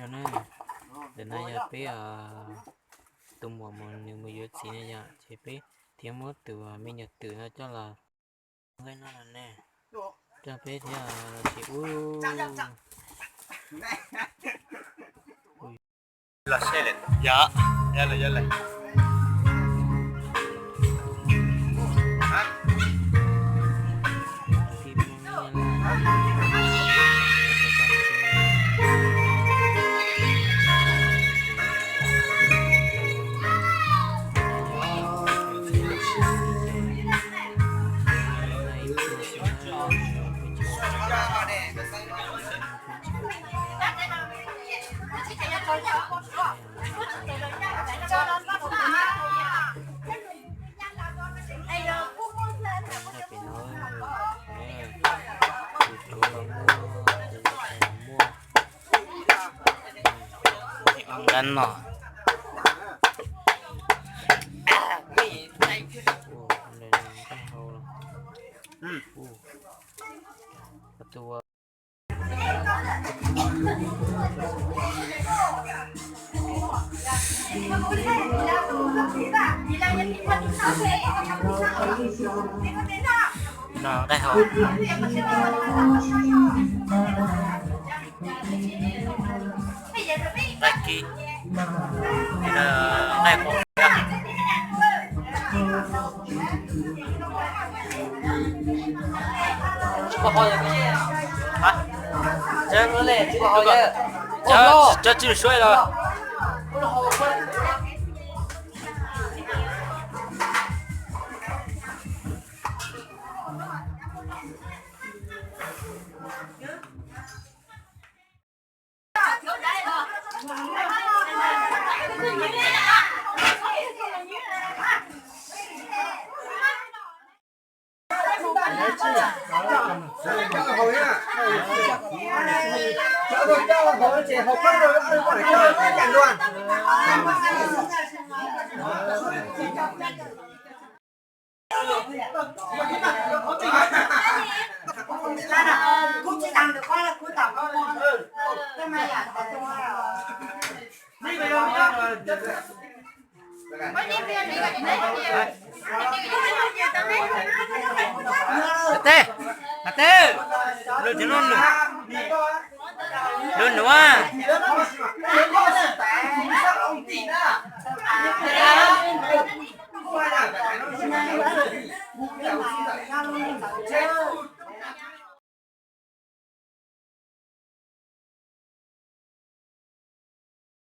Na, ntawm no yog peb tus muam mus nws mus yuav txiv na yom, ces peb thiaj muab tus me nyuam twm no coj los nqaij no los ne, coj peb thiab ces ub. Ntawm no nqaij hau los. No nqaij hau. Nqaij kib, nqaij qus. Hả? Cho, cho chị suối rồi. Hais teb, hais teb, lub tsis lub nws, lub nws.